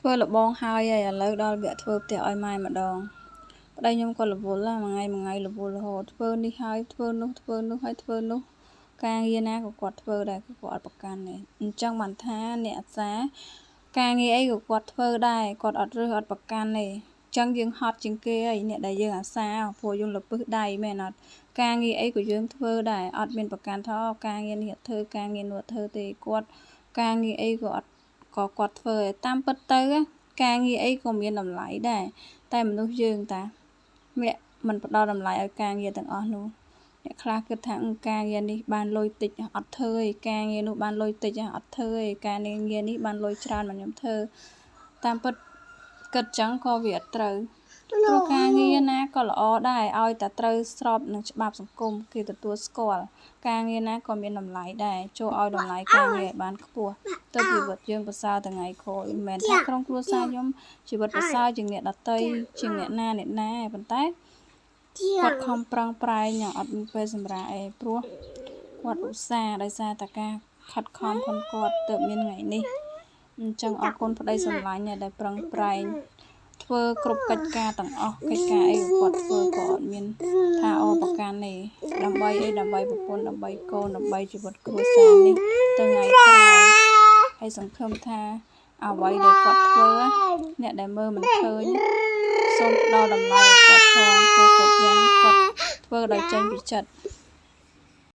ធ្វើលបងហើយហើយឥឡូវដល់វគ្គធ្វើផ្ទះឲ្យម៉ែម្ដងប្តីខ្ញុំក៏រវល់ដែរមួយថ្ងៃមួយថ្ងៃរវល់រហូតធ្វើនេះហើយធ្វើនោះធ្វើនោះហើយធ្វើនោះការងារណាក៏គាត់ធ្វើដែរគឺគាត់អត់ប្រកាន់ទេអញ្ចឹងបានថាអ្នកអាសាការងារអីក៏គាត់ធ្វើដែរគាត់អត់រើសអត់ប្រកាន់ទេអញ្ចឹងយើងហត់ជាងគេហើយអ្នកដែលយើងអាសាព្រោះយើងលពឹសដៃមែនអត់ការងារអីក៏យើងធ្វើដែរអត់មានប្រកាន់ថាការងារនេះអត់ធ្វើការងារនោះអត់ធ្វើទេគាត់ការងារអីក៏អត់ក៏គាត់ធ្វើតាមពិតទៅការងារអីក៏មានតម្លៃដែរតែមនុស្សយើងតាអ្នកមិនផ្ដល់តម្លៃឲ្យការងារទាំងអស់នោះអ្នកខ្លះគិតថាការងារនេះបានលុយតិចអត់ធ្វើឯការងារនោះបានលុយតិចអត់ធ្វើឯការងារនេះបានលុយច្រើនមកខ្ញុំធ្វើតាមពិតគិតចឹងក៏វាអត់ត្រូវព្រោះការងារណាក៏ល្អដែរឲ្យតែត្រូវស្របនឹងច្បាប់សង្គមគេទទួលស្គាល់ការងារណាក៏មានតម្លៃដែរចូលឲ្យតម្លៃការងារឲ្យបានខ្ពស់ទៅជីវិតយើងប្រសើរថ្ងៃក្រោយមិនមែនថាក្រុមគ្រួសារខ្ញុំជីវិតប្រសើរជាងអ្នកដទៃជាងអ្នកណាអ្នកណាប៉ុន្តែគាត់ខំប្រឹងប្រែងយ៉ាងអត់មានពេលសម្រាកអីព្រោះគាត់ឧស្សាហ៍ដោយសារតែការខិតខំផងគាត់ទៅមានថ្ងៃនេះអញ្ចឹងអរគុណប្តីសម្លាញ់ដែលប្រឹងប្រែងធ្វើគ្រប់កិច្ចការទាំងអស់កិច្ចការអីក៏គាត់ធ្វើក៏អត់មានថាអប្រកាន់ទេដើម្បីអីដើម្បីប្រពន្ធដើម្បីកូនដើម្បីជីវិតគ្រួសារនេះទៅថ្ងៃក្រោយហើយសង្ឃឹមថាអ្វីដែលគាត់ធ្វើអ្នកដែលមើលមិនឃើញសូមផ្ដល់តម្លៃឲ្យគាត់ផងព្រោះគ្រប់យ៉ាងគាត់ធ្វើដោយចេញពីចិត្ត។